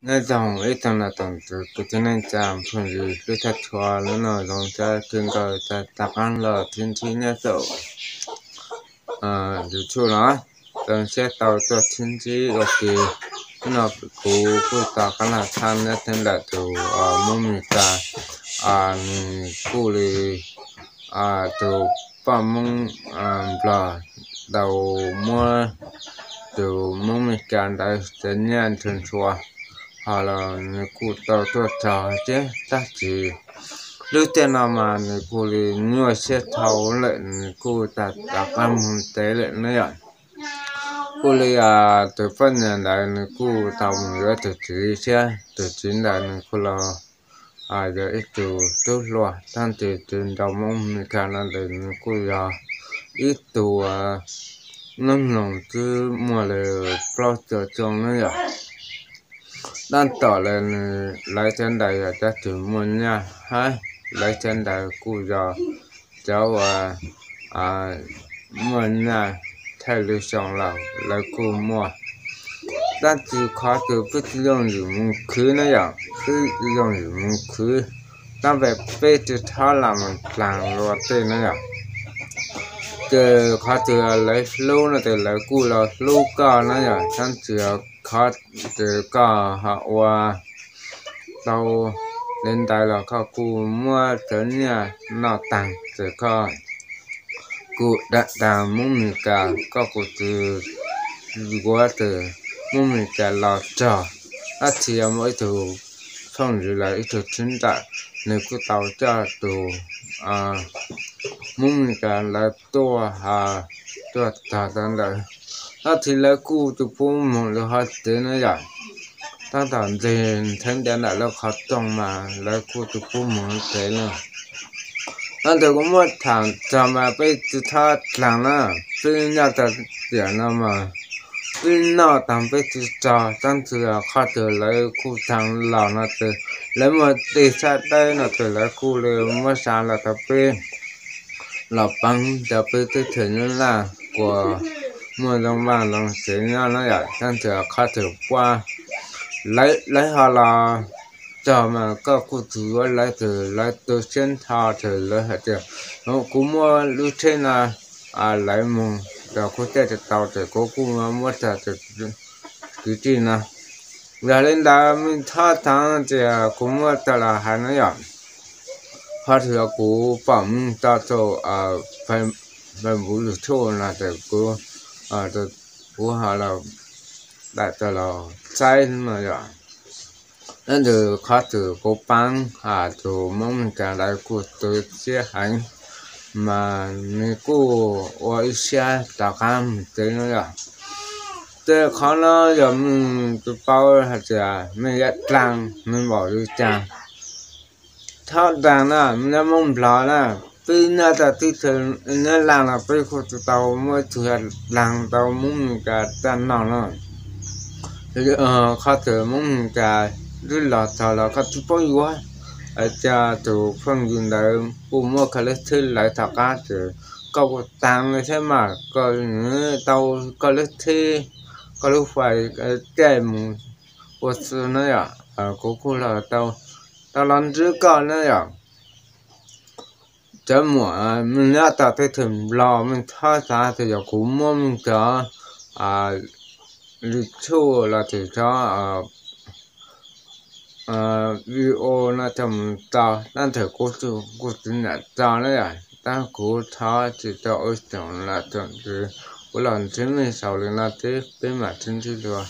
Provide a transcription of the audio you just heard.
Nyob zoo ib tsoom niam txiv kwv tij neej tsa phooj ywg hlub tshua, hnub no zoo siab kawg nkaus tau rov qab los sib ntsib nyob saum YouTube no. Zoo siab tau tuaj sib ntsib ua ke. Hnub no kuv kuj rov qab los tshaj nyob rau ntawm tus Hmoob Mes Kas, nws kuj li tus poj Hmoob Nplog tau muab tus Hmoob Mes Kas ntawd txeev nyiaj nrhua nrhua, ho los nws kuj tau tuaj txog thiab, tab sis lub caij no mas nws kuj li nyuaj siab dhau lawm, nws kuj tau rov qab mus tsev lawm na yom. Kuj li tus poj niam ntawd nws kuj tau mus yuav tus txiv thiab, tus txiv ntawd nws kuj los yog ib tug tub hluas, tab sis tus nraug Hmoob Mes Kas no ntawd nws kuj yog ib tug hnub nyoog twb muaj li plaub caug xyoo na yom. Tab tom lawv cov ntawd yog cov tug muaj nyaj hab, lawv cov ntawd kuj yog cov uas muaj nyaj thaij lub xyoo los lawv kuj muaj. Tab sis qhov twg peb tsis yooj yim mus khwv na yom, peb tsis yooj yim mus khwv, tab sis peb tsis txhob lam mus dlaag luag tej na yom. Ces qhov twg lawv hlub no ces lawv kuj los hlub koj na yom, tab sis qhov twg koj ho ua tau li ntawd los koj kuj muab cov nyiaj noj taag ces koj kuj dag dag Hmoob Mes Kas, koj kuj tsis yuav tus Hmoob Mes Kas los txog. Tab sis yog muaj ib tug phooj ywg los ib tug txiv ntxawm, nws kuj tau coj tus Hmoob Mes Kas lawv tuaj, tuaj txog rau ntawd, tab sis lawv kuj tsis pub mus lawv qhov tsev na yom. Tab tom ntseg ntxhee ntawm lawv qhov rooj mas lawv kuj tsis pub mus lawv tsev na. Tab sis kuv muab tham txog mas peb tsis txhob dlaag na, peb nyob rau tiam no mas peb noj taag peb tsis txog, tab sis qhov twg lawv kuj txhaj los no ces lawv muaj tej sab dawb no ces lawv kuj li muab xa los rau peb los peev rau peb teb chaws Nyab Laj kuas muaj zoo vaj zoo tsev nyob na yom. Tab sis qhov twg puab lawv ho los txog mas koj kuj tsis yuav lawv ces lawv tu siab ntho ces lawv hais tias kuv muab lub tsheb no lawv mus rau kuv caij tsis tau ces kuv kuj muab txog rau kwv tij no. Yog li ntawd mej txhob thaam tias kuv muab tau los hais na yom. Qhov twg kuv pom mej tso rau Facebook YouTube no ces kuv, kuv ho los daim tau los saib no yom. Tab sis qhov twg kuv paab has tus Hmoob Mes Kas lawv kuj tu siab heev, mas nws kuj ua ib siab rov qab mus tsev no yom. Ces qhov no yog mej tsis paub hais tias mej yuav dlaag nws npaum li cas. Txhob dlaag na, mej yuav Hmoob Nplog na, peb nyob rau teb chaws Nyab Laj no peb kuj tsis tau muaj ib tug dlaag tau Hmoob Mes Kas txaj no na. Qhov twg Hmoob Mes Kas twb los txog los koj tsis paub yuav, cas tus phooj ywg ntawd kuj muab koj lub tsheb lawv tom qab ces koj kuj taag li thiab mas, koj tau koj lub tsheb, koj lub fais caij mus ua si na yom. Kuv kuj los tau los ntsib koj na yom. Cov muam mej nyob rau teb chaws Nplog mej txhob xav tias yog kuv muab mej cov lwm tshuaj los sis cov video no coj mus tso, tab sis kuv kuj tsis nyam tso na yom, tab kuv thov tsis tau ua tsoom lam tsoom ntxwv, kuv los ntsib mej saum li no teb peb mam sib ntsib dua.